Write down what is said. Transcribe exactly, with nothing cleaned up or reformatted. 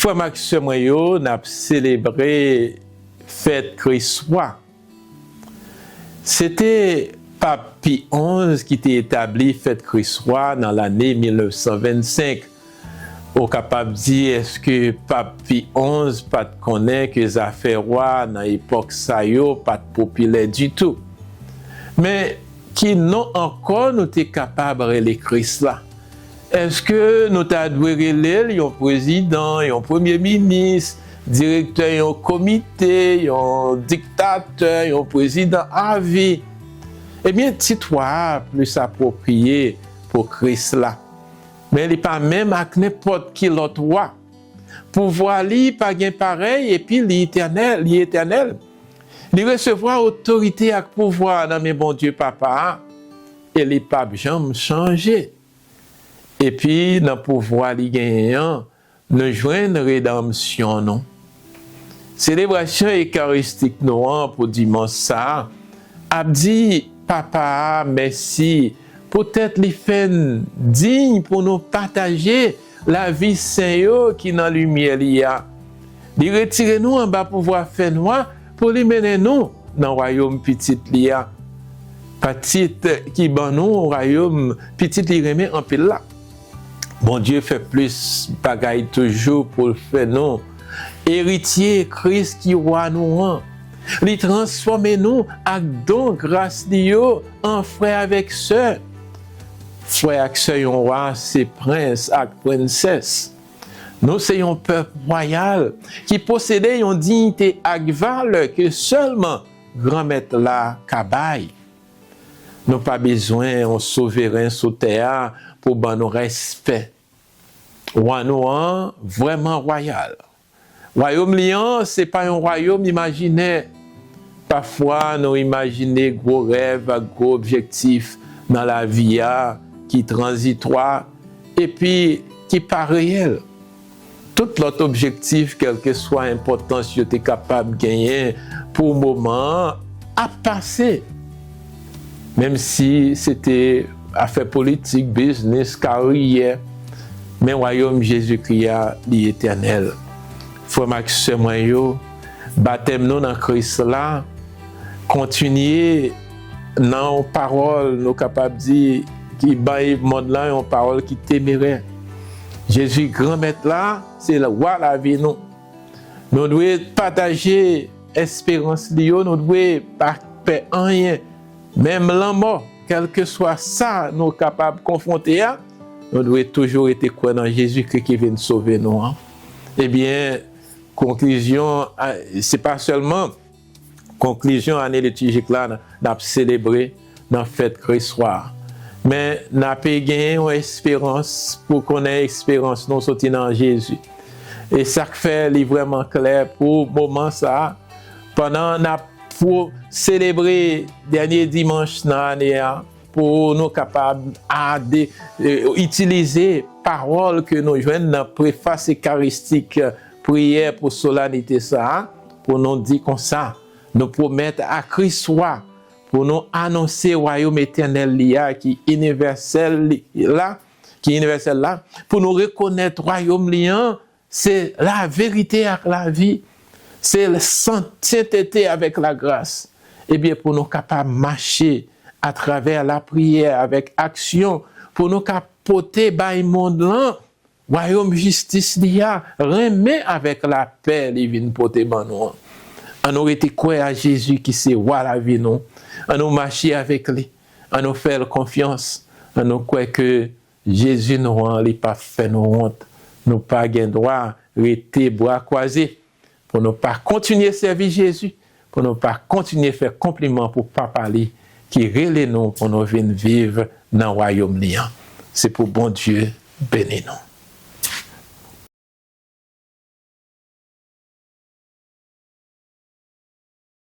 Frè m ak sè mwen yo, n ap selebre fèt Kris Wa. Se te Pap Pi onz ki te etabli fèt Kris Wa nan lane mil nèf san vennsenk. Ou kapab di, èske Pap Pi onz pa t konnen ke zafè wa nan epòk sa yo pa t popilè ditou? Men, ki non ankò nou te kapab rele Kris la? Èske nou ta dwe rele l yon prezidan, yon premye minis, direktè yon komite, yon diktatè, yon prezidan avi? Ebyen, tit wa a plis apwopriye pou Kris la. Men li pa menm ak nenpòt ki lòt wa. Pouvwa li pa gen parèy epi li etènèl, li etènèl. Li resevwa otorite ak pouvwa nan men Bondye Papa a, e li p ap janm chanje. Epi, nan pouvwa li genyen an, nou jwenn redanmsyon nou. Selebrasyon ekaristik nou an pou dimanch sa a ap di Papa a mèsi poutèt li fè n diy pou nou pataje lavi sen yo ki nan limyè li a. Li retire nou anba pouvwa fènwa pou li mennen nou nan wayòm Pitit li a. Pitit ki ban nou wayòm Pitit li renmen anpil la. Bondye fè plis bagay toujou pou l fè nou eritye Kris ki Wa nou an. Li transfòme nou ak don gras li yo an frè avèk sè. Frè ak sè yon wa se prens ak prensès. Nou se yon pèp wayal ki posede yon diyite ak valè ke sèlman Granmèt la ka bay. Nou pa bezwen yon souveren sou tè a pou ban nou respè. Wa nou an vrèman wayal. Wayòm li an se pa yon wayòm imajinè. Pafwa, nou imajine gwo rèv ak gwo objektif nan lavi a ki tranzitwa epi ki pa reyèl. Tout lòt objektif, kèlkeswa enpòtans yo te kapab genyen pou moman an, ap pase. Menm si se te afè politik, biznis, karyè, men wayòm Jezikri a, li etènèl. Frè m ak sè mwen yo, batèm nou nan Kris la kontinye nan yon pawòl, nou kapab di, ki bay mond lan yon pawòl ki temerè. Jezi, Granmèt la, se Wa lavi nou. Nou dwe pataje esperans li yo, nou dwe pa pè anyen, menm lanmò, kèlkeswa sa nou kapab konfwonte a, nou dwe toujou rete kwè nan Jezikri ki vin sove nou an. Ebyen, konklizyon, a, se pa sèlman konklizyon ane litijik la n ap selebre nan fèt Kris Wa. Men n ape genyen yon esperans pou konnen esperans nou soti nan Jezi. E sa k fè li vrèman klè pou moman sa a, pandan n ap pou selebre dènye dimanch nan ane a, pou nou kapab ade, e, itilize pawòl ke nou jwenn nan prefas ekaristik, priyè pou solanite sa a, pou nou di konsa, nou pwomèt a Kris Wa, pou nou anonse wayòm etènèl li a ki inivèsèl li la, ki inivèsèl la, pou nou rekonèt wayòm li an, se laverite ak lavi, se l-, san-, sentete avèk lagras. Ebyen, pou nou kapab mache atravè lapriyè avèk aksyon, pou nou ka pote bay mond lan wayòm jistis li a, renmen avèk lapè li vin pote ban nou an. Ann nou rete kwè a Jezi ki se Wa lavi nou. Ann nou mache avèk li. Ann nou fè l konfyans. Ann nou kwè ke Jezi nou an, li p ap fè nou wont. Nou pa gen dwa rete bra kwaze. Pou nou pa kontinye sèvi Jezi, pou nou pa kontinye fè konpliman pou Papa li ki rele nou pou nou vin viv nan wayòm li an. Se pou Bondye beni nou.